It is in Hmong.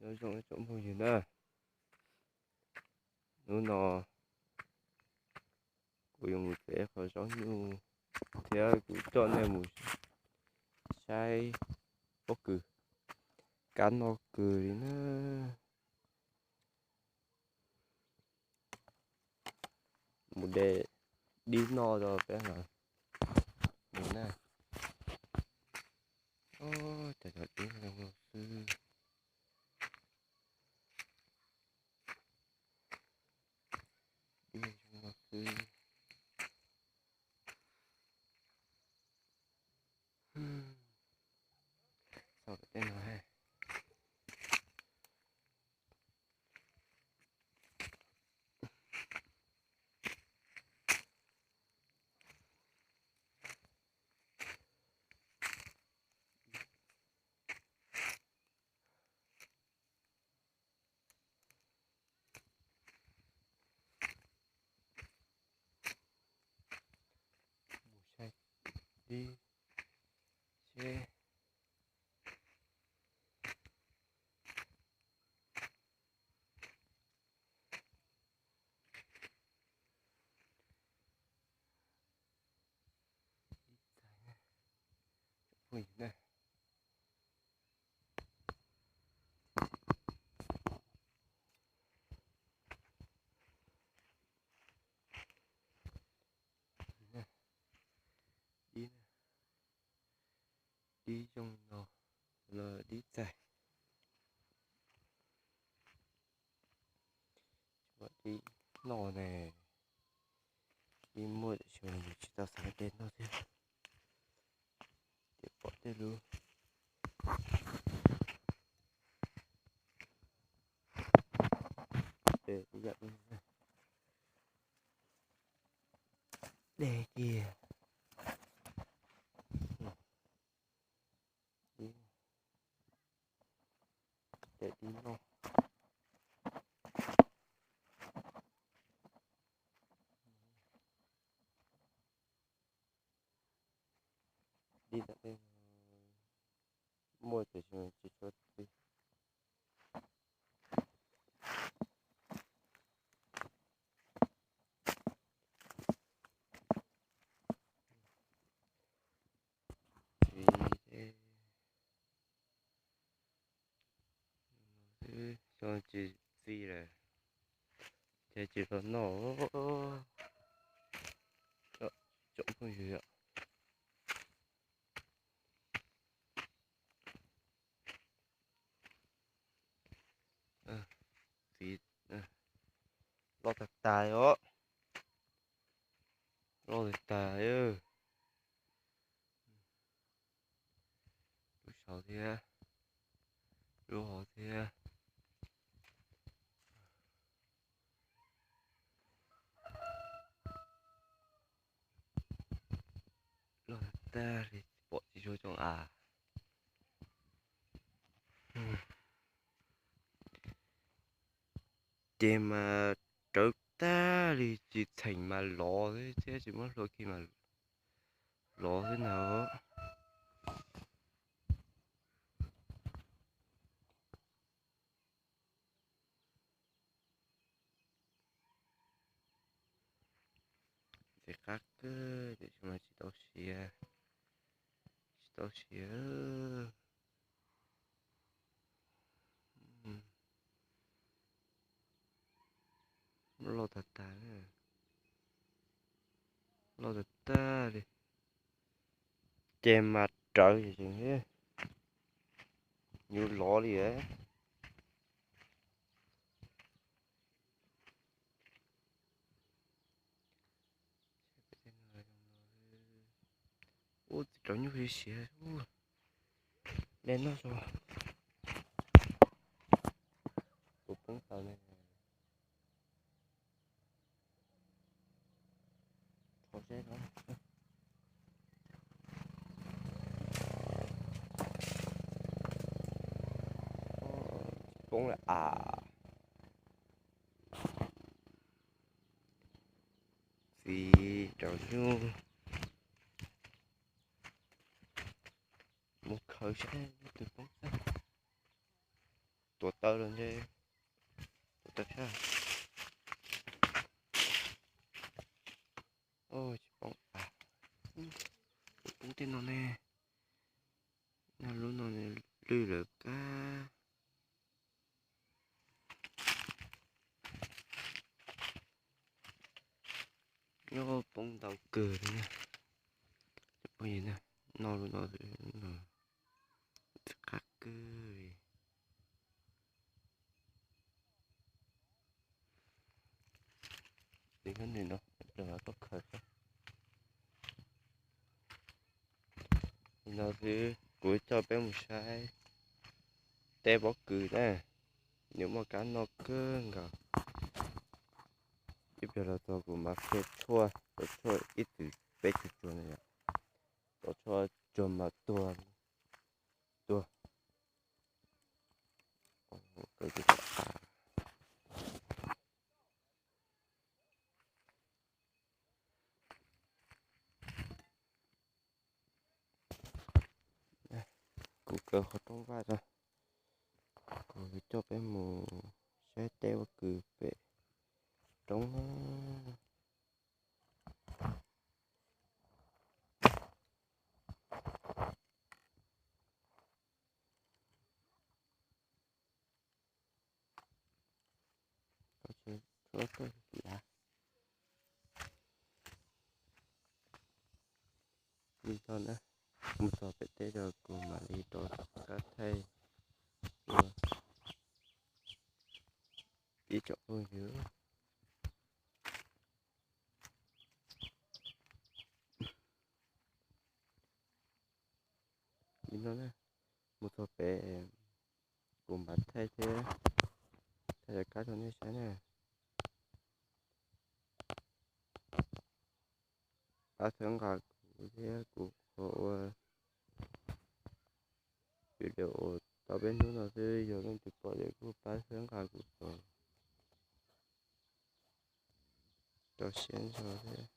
Nyob zoo ib tsoom phooj ywg na, hnub no kuv yuav mus txiav qhov zaub nyuj thiab kuv coj nej mus saib pob kws, kab noj kws li na. Mus de dib noj rau peb lawm. Mus na. Cov cov dib zoo no xwb. Dib zoo no xwb. Xauj tej no. Mus saib dib seb. Dib, dib zoo no los dib txaij. Dib noj ne, dib muaj tiam sis yus tsis tau xav de noj thiab. Ces pom tej lub, de ib yam de kiag. Dib, de dib noj. Dib tom tej muaj tiam sis tsis tshua txi. Txiv, xyov tsis txi lawm ces tsis los noj. Tsoom phooj ywg, txiv loj tag tag os, loj tag tag. Lub saud thiab, lub hauv thiab. Loj tag li pom tsis tshua zoo av. Ces mas rawv tag li tsis txheem mas lov thiab, tsis muab hlua kiag mas lov xwb ntag. Ntxim qab kawg tiam sis mas tsis tau siav, tsis tau siav. Loj tag tag, loj tag tag li. Ces mas rawv tsees, yuav lov li. Ua txiv rau nyuj siav siav. De noj tso. Tus poob tau ne. Tso seb no. Poob lawm as. Txiv rau nyuj. Mus khaws seb twg poob xwb. tuav taw los ntshe tuav taw tshaj. Tsis poob, poob tej no ne. Lub no lwj lawm kab. Nyob poob ntau kawg li na. Phooj ywg na, noj lub no qab kawg li. Li no, koj khaws xwb. Li no xwb kuv coj peb mus saib teb pob kws na, nws muaj kab noj kawg nkaus. Ib pliag los txog kuv mam qhia tshuaj, tshuaj ib txwm peb tsuag tsuag no yom, tshuaj tsuag mas tuag, tuag. Kuv kaw qhov rooj vaj tso, kuv coj peb mus saib teb pob kws pem roob. Li no na, mus txog pem teb tso kuv mam li rov qab thaij ua ib tsoom phooj ywg. Li no na, mus txog pem kuv mam thaij thiab, thaij cov kab rau nej saib na. Pab txhawb nqa kuv thiab kuv qhov ua video tau peb hnub no xwb, yog leej twg pom ces kuj pab txhawb nqa kuv kom rau siab ntso thiab.